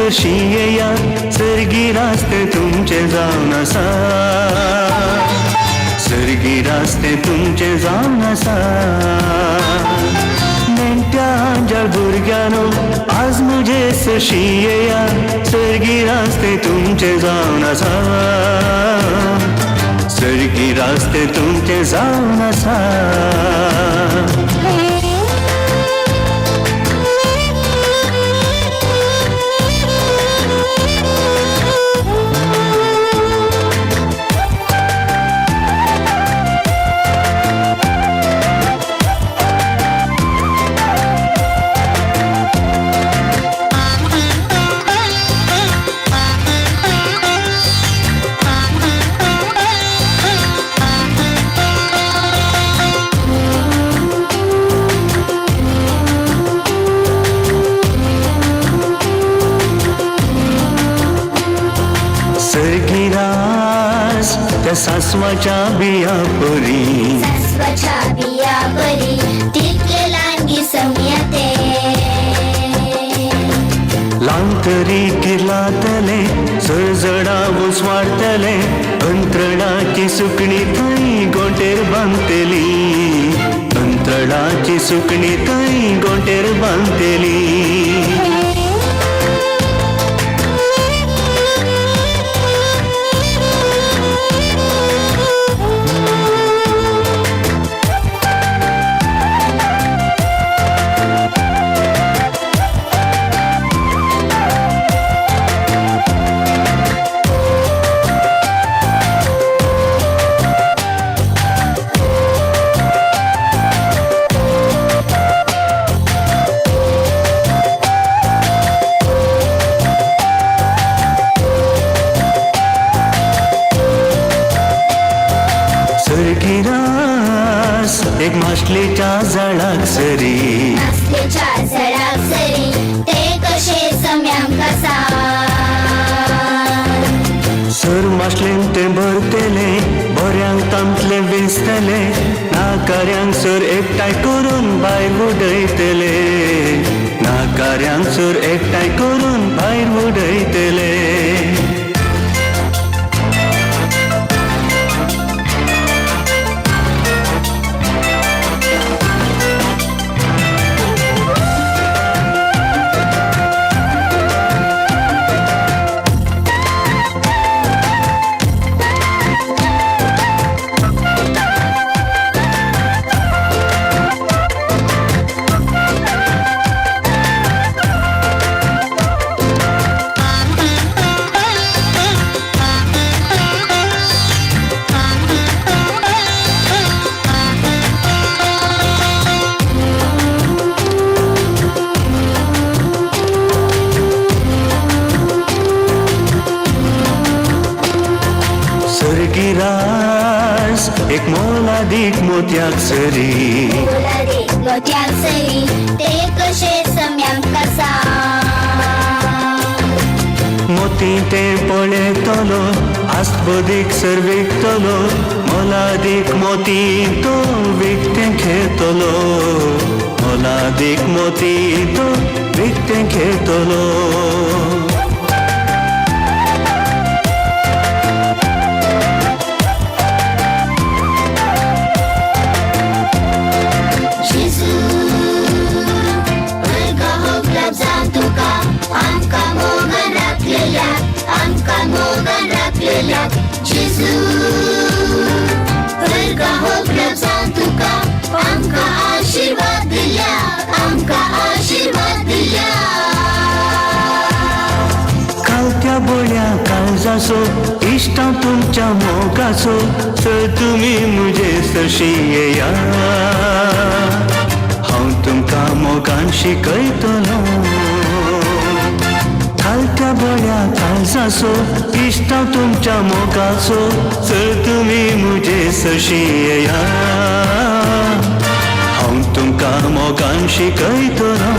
सरशी येया, सर्गी रास्ते तुमचे जावन आसा, सर्गी रास्ते तुमचे जावन आसा. नेण्ट्या आंजाळ भुरग्यांनो आज म्हजे सरशी येया, सर्गी रास्ते तुमचे जावन आसा, सर्गी रास्ते तुमचे जावन आसा. सर्गी रास त्या सासवाच्या बिया परी, सासवाच्या बिया परी तितके लांगी सम्यते. लांब तरी किर्लातले जळजळा उजवाडतले, अंत्रणाची सुकणी थंय गोंटेर बांदतली, अंत्रणाची सुकणी थंय गोंटेर बांदतली. सर्गी रास एक मासलेच्या झाडाक सरी, मासलेच्या झाडाक सरी ते कशे सम्यांक आसा. सर मासलेन ते भरतले, बऱ्यांक तांतले वेंचतले, नाकाऱ्यांक सर एकठांय करून भायर उडयतले, नाकाऱ्यांक सर एकठांय करून भायर उडयतले. सर्गी रास एक मोलादीक मोतयाक सरी, मोलादीक मोतयाक सरी ते कशे सम्यांक आसा. मोती ते पळयतलो आस्पदीक सर विकतलो, मोलादीक मोती तो विकतें घेतलो, मोलादीक मोती तो विकतें घेतलो. आमकां मोगान राखलेल्या जेजू, हरका होगलब जावन तुका आमकां आशिर्वाद दिल्या, आमकां आशिर्वाद दिल्या. कालत्या बळ्या काळजाचो इश्टां तुमच्या मोगाचो, सर तुमी म्हजे सरशी येया, हांव तुमकां मोगान शिकयतलो. कालत्या बळ्या काळजाचो इश्टां तुमच्या मोगाचो, सर तुमी म्हजे सरशी येया, हांव तुमकां मोगान शिकयतलो.